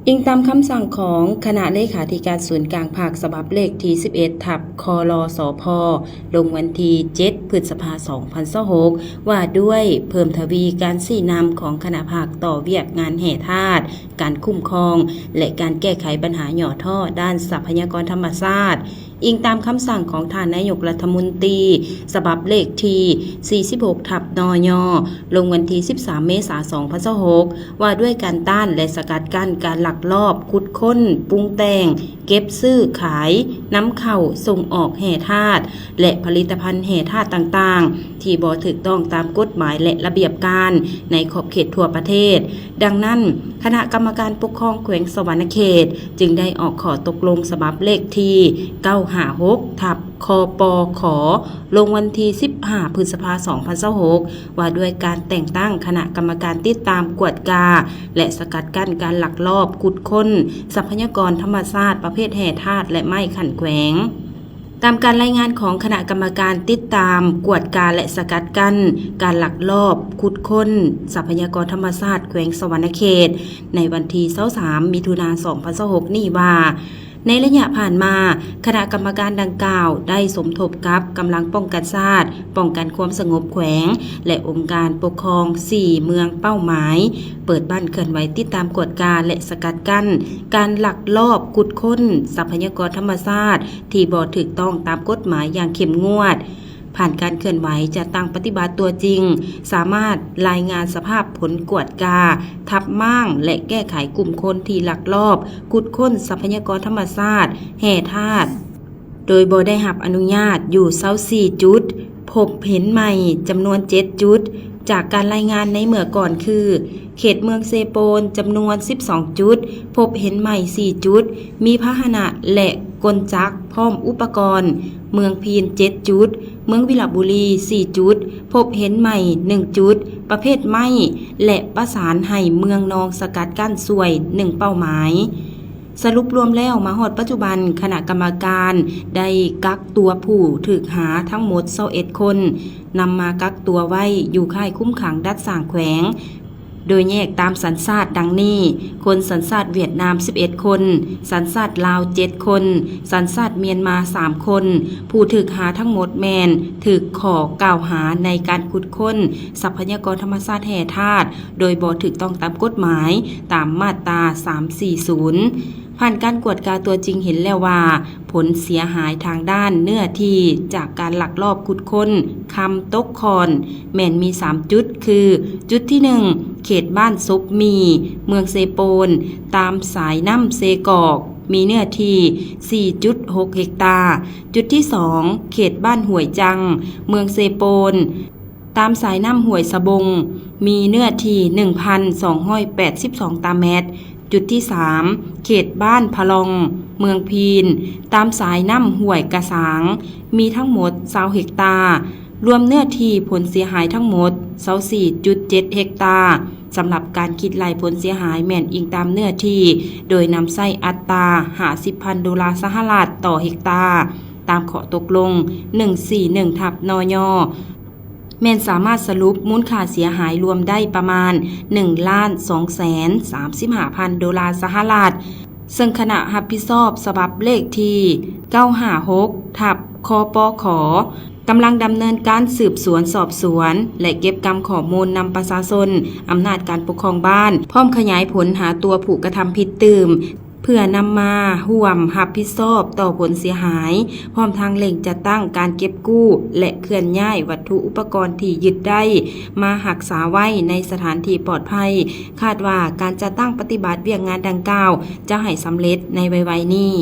ອີງຕາມຄຳສັ່ງຂອງຄະນະເລຂາທິການສູນກາງພັກ ສະບັບເລກທີສິບເອັດ ທັບ ຄລສພ ລົງວັນທີເຈັດ ພຶດສະພາ ສອງພັນຊາວຫົກ ວ່າດ້ວຍເພີ່ມທະວີການຊີ້ນຳຂອງຄະນະພັກຕໍ່ວຽກງານແຮ່ທາດ, ການຄຸ້ມຄອງ ແລະ ການແກ້ໄຂບັນຫາຫຍໍ້ທໍ້ດ້ານຊັບພະຍາກອນທຳມະຊາດ. ອີງຕາມຄຳສັ່ງຂອງທ່ານນາຍົກລັດຖະມົນຕີ ສະບັບເລກທີສີ່ສິບຫົກ ທັບ ນຍ ລົງວັນທີສິບສາມ ເມສາ ສອງພັນຊາວຫົກ ວ່າດ້ວຍການຕ້ານ ແລະ ສະກັດກັ້ນການລັກລອບຂຸດຄົ້ນ, ປຸງແຕ່ງ, ເກັບຊື້, ຂາຍ, ນຳເຂົ້າ, ສົ່ງອອກແຮ່ທາດ ແລະ ຜະລິດຕະພັນແຮ່ທາດຕ່າງໆ ທີ່ບໍ່ຖືກຕ້ອງຕາມກົດໝາຍ ແລະ ລະບຽບການໃນຂອບເຂດທົ່ວປະເທດ. ດັ່ງນັ້ນ, ຄະນະກຳມະການປົກຄອງແຂວງສະຫວັນນະເຂດ ຈຶ່ງໄດ້ອອກຂໍ້ຕົກລົງສະບັບເລກທີເກົ້າຫ້າຫົກ ທັບ ຄປຂ ລົງວັນທີສິບຫ້າ ພຶດສະພາ ສອງພັນຊາວຫົກ ວ່າດ້ວຍການແຕ່ງຕັ້ງຄະນະກຳມະການຕິດຕາມ, ກວດກາ ແລະ ສະກັດກັ້ນການລັກລອບຂຸດຄົ້ນຊັບພະຍາກອນທຳມະຊາດປະເພດແຮ່ທາດ ແລະ ໄມ້ຂັ້ນແຂວງ. ຕາມການລາຍງານຂອງຄະນະກຳມະການຕິດຕາມ, ກວດກາ ແລະ ສະກັດກັ້ນການລັກລອບຂຸດຄົ້ນຊັບພະຍາກອນທຳມະຊາດແຂວງສະຫວັນນະເຂດ ໃນວັນທີຊາວສາມ ມິຖຸນາ ສອງພັນຊາວຫົກ ນີ້ວ່າ, ໃນໄລຍະຜ່ານມາ, ຄະນະກຳມະການດັ່ງກ່າວໄດ້ສົມທົບກັບກຳລັງປ້ອງກັນຊາດ, ປ້ອງກັນຄວາມສະຫງົບແຂວງ ແລະ ອົງການປົກຄອງສີ່ເມືອງເປົ້າໝາຍ, ເປີດບ້ານເຄື່ອນໄຫວຕິດຕາມກວດກາ ແລະ ສະກັດກັ້ນການລັກລອບຂຸດຄົ້ນຊັບພະຍາກອນທຳມະຊາດທີ່ບໍ່ຖືກຕ້ອງຕາມກົດໝາຍຢ່າງເຂັ້ມງວດ. ຜ່ານການເຄື່ອນໄຫວຈັດຕັ້ງປະຕິບັດຕົວຈິງ, ສາມາດລາຍງານສະພາບຜົນກວດກາ, ທັບມ້າງ ແລະ ແກ້ໄຂກຸ່ມຄົນທີ່ລັກລອບຂຸດຄົ້ນຊັບພະຍາກອນທຳມະຊາດ, ແຮ່ທາດ ໂດຍບໍ່ໄດ້ຮັບອະນຸຍາດຢູ່ຊາວສີ່ຈຸດ, ພົບເຫັນໃໝ່ຈຳນວນເຈັດຈຸດ. ຈາກການລາຍງານໃນເມື່ອກ່ອນຄື, ເຂດເມືອງເຊໂປນ ຈຳນວນສິບສອງຈຸດ, ພົບເຫັນໃໝ່ສີ່ຈຸດ, ມີພາຫະນະ ແລະ ກົນຈັກ ພ້ອມອຸປະກອນ, ເມືອງພີນເຈັດຈຸດ, ເມືອງວິລະບູລີສີ່ຈຸດ, ພົບເຫັນໃໝ່ໜຶ່ງຈຸດ, ປະເພດໄມ້ ແລະ ປະສານໃຫ້ເມືອງນອງສະກັດກັ້ນຊ່ວຍໜຶ່ງເປົ້າໝາຍ. ສະຫຼຸບລວມແລ້ວ, ມາຮອດປັດຈຸບັນ, ຄະນະກຳມະການໄດ້ກັກຕົວຜູ້ຖືກຫາທັງໝົດຊາວເອັດຄົນ, ນຳມາກັກຕົວໄວ້ຢູ່ຄ້າຍຄຸມຂັງດັດສ້າງແຂວງ, ໂດຍແຍກຕາມສັນຊາດດັ່ງນີ້: ຄົນສັນຊາດຫວຽດນາມສິບເອັດຄົນ, ສັນຊາດລາວເຈັດຄົນ, ສັນຊາດມຽນມາສາມຄົນ. ຜູ້ຖືກຫາທັງໝົດແມ່ນຖືກຂໍ້ກ່າວຫາໃນການຂຸດຄົ້ນຊັບພະຍາກອນທຳມະຊາດແຮ່ທາດ ໂດຍບໍ່ຖືກຕ້ອງຕາມກົດໝາຍ ຕາມມາດຕາສາມສີ່ສູນ. ຜ່ານການກວດກາຕົວຈິງເຫັນແລ້ວວ່າ, ຜົນເສຍຫາຍທາງດ້ານເນື້ອທີ່ຈາກການລັກລອບຂຸດຄົ້ນຄຳຕົກຂ້ອນ ແມ່ນມີສາມຈຸດ ຄື ຈຸດທີໜຶ່ງ ເຂດບ້ານສົບໝີ່ ເມືອງເຊໂປນ ຕາມສາຍນ້ຳເຊກອກ ມີເນື້ອທີ່ສີ່ຈຸດຫົກເຮັກຕາ. ຈຸດທີສອງ ເຂດບ້ານຫ້ວຍຈັງ ເມືອງເຊໂປນ ຕາມສາຍນ້ຳຫ້ວຍສະບົງ ມີເນື້ອທີ່ໜຶ່ງພັນສອງຮ້ອຍແປດສິບສອງຕາແມັດ. ຈຸດທີສາມ ເຂດບ້ານພະລອງ ເມືອງພີນ ຕາມສາຍນ້ຳຫ້ວຍກະສາງ ມີທັງໝົດຊາວເຮັກຕາ, ລວມເນື້ອທີ່ຜົນເສຍຫາຍທັງໝົດຊາວສີ່ຈຸດເຈັດເຮັກຕາ. ສຳລັບການຄິດໄລ່ຜົນເສຍຫາຍແມ່ນອີງຕາມເນື້ອທີ່, ໂດຍນຳໃຊ້ອັດຕາຫ້າສິບພັນໂດລາສະຫະລັດຕໍ່ເຮັກຕາ, ຕາມຂໍ້ຕົກລົງໜຶ່ງສີ່ໜຶ່ງ ທັບ ນຍ. ແມ່ນສາມາດສະຫຼຸບມູນຄ່າເສຍຫາຍລວມໄດ້ປະມານໜຶ່ງລ້ານສອງແສນສາມສິບຫ້າພັນໂດລາສະຫະລັດ, ເຊິ່ງຄະນະຮັບຜິດຊອບສະບັບເລກທີເກົ້າຫ້າຫົກ ທັບ ຄປຂ ກຳລັງດຳເນີນການສືບສວນສອບສວນ ແລະ ເກັບກຳຂໍ້ມູນນຳປະຊາຊົນ, ອຳນາດການປົກຄອງບ້ານ, ພ້ອມຂະຫຍາຍຜົນຫາຕົວຜູ້ກະທຳຜິດຕື່ມ. ເພື່ອນຳມາຮ່ວມຮັບຜິດຊອບຕໍ່ຜົນເສຍຫາຍ, ພ້ອມທັງເລັ່ງຈັດຕັ້ງການເກັບກູ້ ແລະ ເຄື່ອນຍ້າຍວັດຖຸອຸປະກອນທີ່ຍຶດໄດ້ມາຮັກສາໄວ້ໃນສະຖານທີ່ປອດໄພ. ຄາດວ່າການຈັດຕັ້ງປະຕິບັດວຽກງານດັ່ງກ່າວຈະໃຫ້ສຳເລັດໃນໄວໆນີ້.